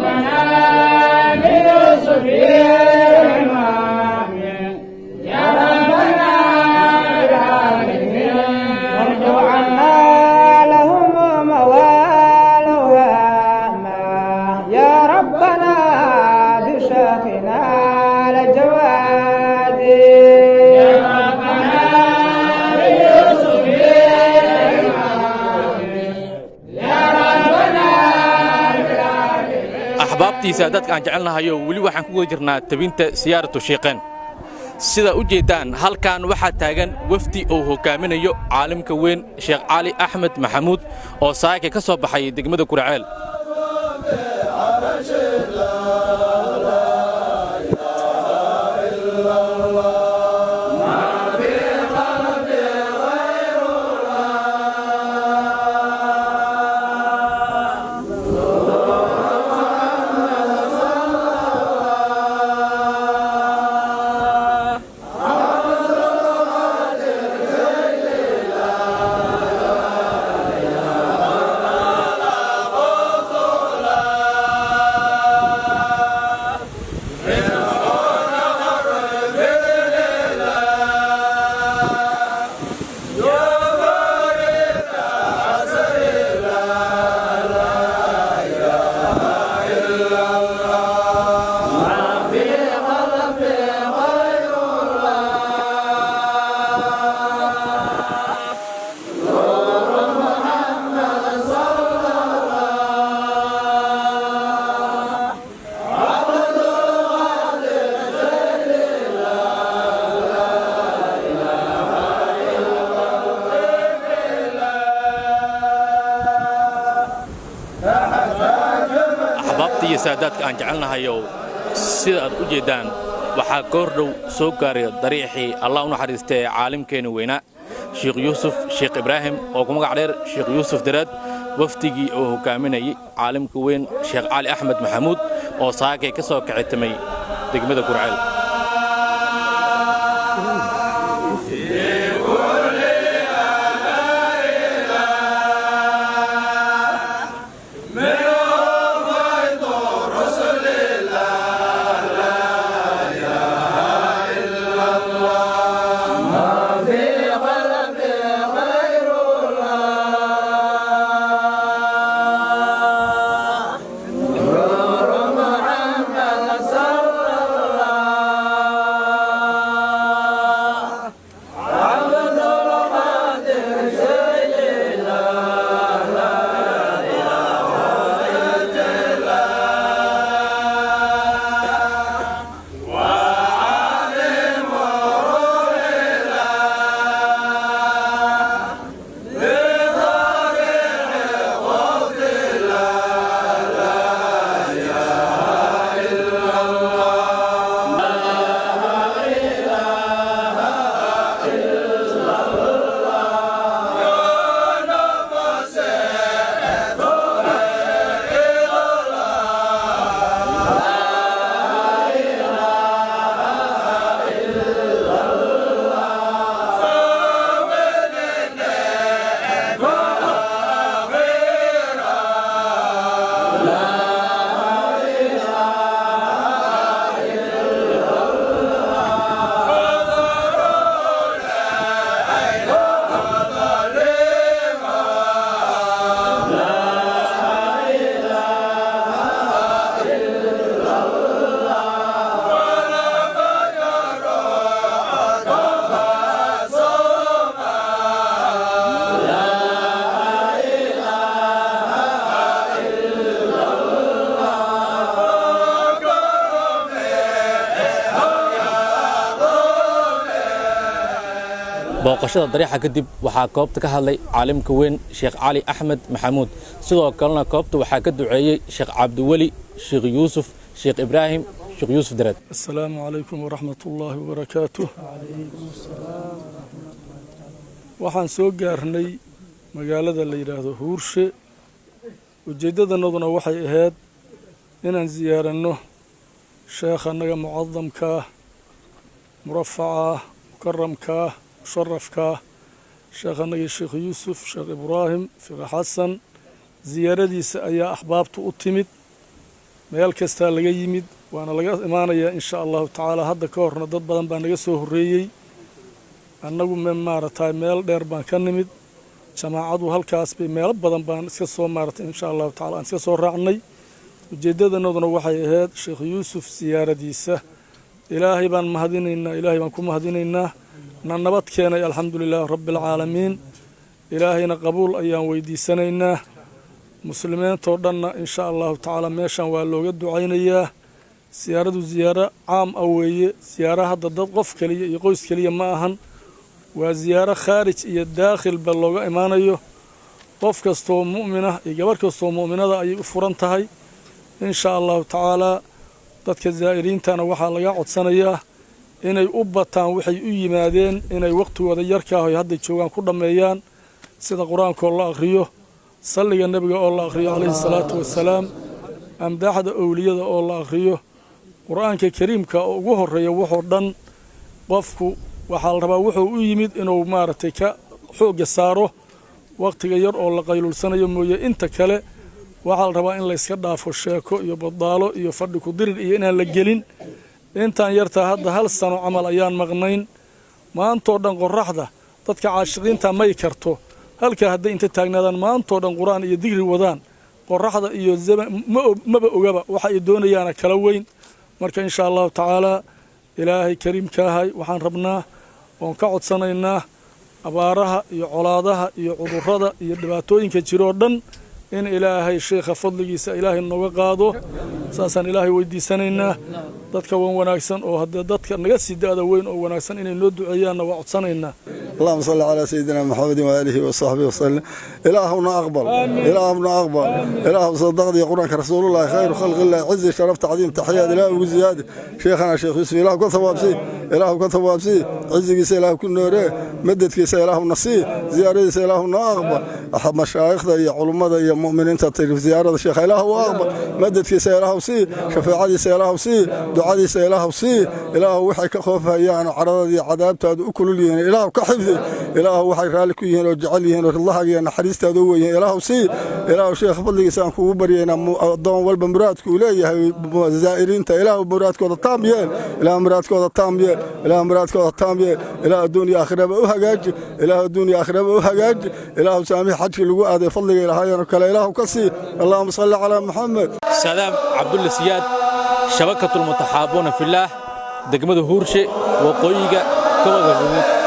ربنا بيوسف الإمام، يا ربنا بالعالمين. ارجو عنا لهم موالوهما، يا ربنا بشيخنا الجواد. يا ربنا بيوسف الإمام، يا ربنا بالعالمين. Axbaabtiisa, dadka aan jecelnahayo, weli waxaan ku guda jirnaa tebinta siyaaratu shiiqeen. Sida u jeeddaan, halkan waxaa taagan wafdi uu hoggaaminayo caalimka weyn Sheekh Cali Axmed Maxamuud oo saaka ka soo baxay degmada Guriceel. Axbaabta iyo saadaadka aan jecelnahayow, sida aad u jeeddaan, waxaa goordhow soo gaaray dariixii Allah u naxariista ee caalimkeenna weynaa Sheekh Yuusuf Sheekh Ibraahim oo ku magac dheer Sheekh Yuusuf Daraad, wafdigii oo hoggaaminayay caalimka weyn Sheekh Cali Axmed Maxamuud oo saakay ka soo kicitamay degmada Gurceel. في قلبي غير الله، نور محمد صلى الله، عبد القادر جل الله، لا إله إلا الله، وعظيم روح الله بضريح قبض الله، لا إله إلا الله، لا إله إلا الله. يا نفس إلى الله، لا إله إلا الله. فولنا غيره، لا إله إلا الله. فضرونا ظالما، لا إله إلا الله. ولا فجر تبسما، لا إله إلا الله. Booqashada dariixa kadib waxaa goobta ka hadlay caalimka weyn Sheekh Cali Axmed Maxamuud. Sidoo kalena goobta waxaa ka duceeyey Sheekh Cabdiweli Sheekh Yuusuf Sheekh Ibraahim Sheekh Yuusuf Dareed. السلام عليكم ورحمة الله وبركاته. Waxaan soo gaarnay magaalada la yidhaahdo Huurshe. Ujeeddadanaduna waxay ahayd inaan ziyaaranno sheekha annaga mucadamkaah, murafacaah, mukaramkaah, musharafkaah, sheekh annagii Sheekh Yuusuf Sheekh Ibraahim Fiqi Xasan. Ziyaaradiisa ayaa axbaabtu u timid. Meel kastaa laga yimid, waana laga imaanayaa insha Allahu tacaala. Hadda ka horna dad badan baa naga soo horreeyey. Annagu me maaragtay meel dheer baan ka nimid. Jamaacadu halkaas bay meelo badan baan iska soo maaratay, insha Allahu tacala aan iska soo raacnay. Ujeeddadanaduna waxay ahayd Sheekh Yuusuf siyaaradiisa. Ilaahay baan mahadinaynaa, Ilaahay baan ku mahadinaynaa na nabad keenay, alxamdu lilaahi rabbi alcaalamiin. Ilaahayna qabuul ayaan weydiisanaynaa. Muslimiintoo dhanna insha Allahu tacaala meeshan waa looga ducaynayaa. Siyaaradu siyaaro caam ah weeye. Siyaaro hadda dad qof keliya iyo qoys keliya ma ahan, waa siyaaro khaarij iyo daakhilba looga imaanayo. Qof kastoo mu'minah iyo gabarh kastoo mu'minada ayay u furan tahay insha Allahu tacaalaa. Dadka zaa'iriintana waxaa laga codsanayaa inay u bataan waxay u yimaadeen, inay waqtigooda yarkaaho ay hadda joogaan ku dhammeeyaan, sida Qur-aankoo la akhriyo, salliga Nebiga oo la akhriyo calayhi salaatu wasalaam, amdaaxda owliyada oo la akhriyo, Qur-aanka Kariimka oo ugu horreeya. Wuxuu dhan qofku waxaa la rabaa wuxuu u yimid inuu maaragtay ka xoogga saaro. Wakhtiga yar oo la qayluulsanayo mooye, inta kale waxaa la rabaa in layska dhaafo sheeko iyo badaalo iyo fadhi ku dirir iyo inaan la gelin. Intaan yartaa hadda hal sano camal ayaan maqnayn. Maantoo dhan qorraxda dadka caashiqiinta may karto. Halkaa hadday inta taagnaadaan maantoo dhan Qur-aan iyo digri wadaan, qorraxda iyo maba ogaba, waxa ay doonayaana kala weyn. Marka insha Allahu tacaalaa Ilaahay kariimkaahay waxaan rabnaa oon ka codsanaynaa abaaraha iyo colaadaha iyo cudurrada iyo dhibaatooyinka jiroo dhan in Ilaahay sheikha fadligiisa Ilaahay nooga qaado. Saasaan Ilaahay weydiisanaynaa. Dadka wan wanaagsan oo haddee dadka naga sii da'da weyn oo wanaagsan inay noo duceeyaanna waa codsanaynaa. اللهم صل على سيدنا محمد وآله وصحبه وسلم. إلهنا أقبل، إلهنا أقبل، إله صدقني قرآنك رسول الله خير خلق الله، عز شرف تعظيم تحيات إله وزيادة شيخنا شيخ يوسف. إله كثواب سي، إله كثواب سي، عزك إله كل نوره، مددك إله نصي، زيارة إله أقبل. أحب مشايخنا يا علماء يا مؤمنين تطير زيارة الشيخ، إله أقبل، مددك إله سي، شفاعة إله سي، دعاء إله سي. إله وحي كخوف يعني عرض عذاب كل إله كحفظ، Ilaahu waxay raalli ku yihiin oo jecel yihiin oo ridlahaaga iyo naxariistaada u weyn Ilaahu sii. Ilaahu sheekh fadligiisa aan kugu baryaynaa addoon walba muraadku uu leeyahay zaa'iriinta, Ilaahu muraadkooda taam yeel, Ilaahu muraadkooda taam yeel, Ilaahu muraadkooda taam yeel. Ilaahu adduun iyo aakhiraba u hagaaji, Ilaahu adduun iyo aakhiraba u hagaaji. Ilaahu saamix xajkii lagu aaday fadliga Ilaahayano kale Ilaahu ka sii. Allahuma salli calaa Muxamed. Saadaam Cabdulle Siyaad, Shabakatul Mutaxaabuuna Fillaah, degmada Huurshe, waqooyiga gobolka Guduud.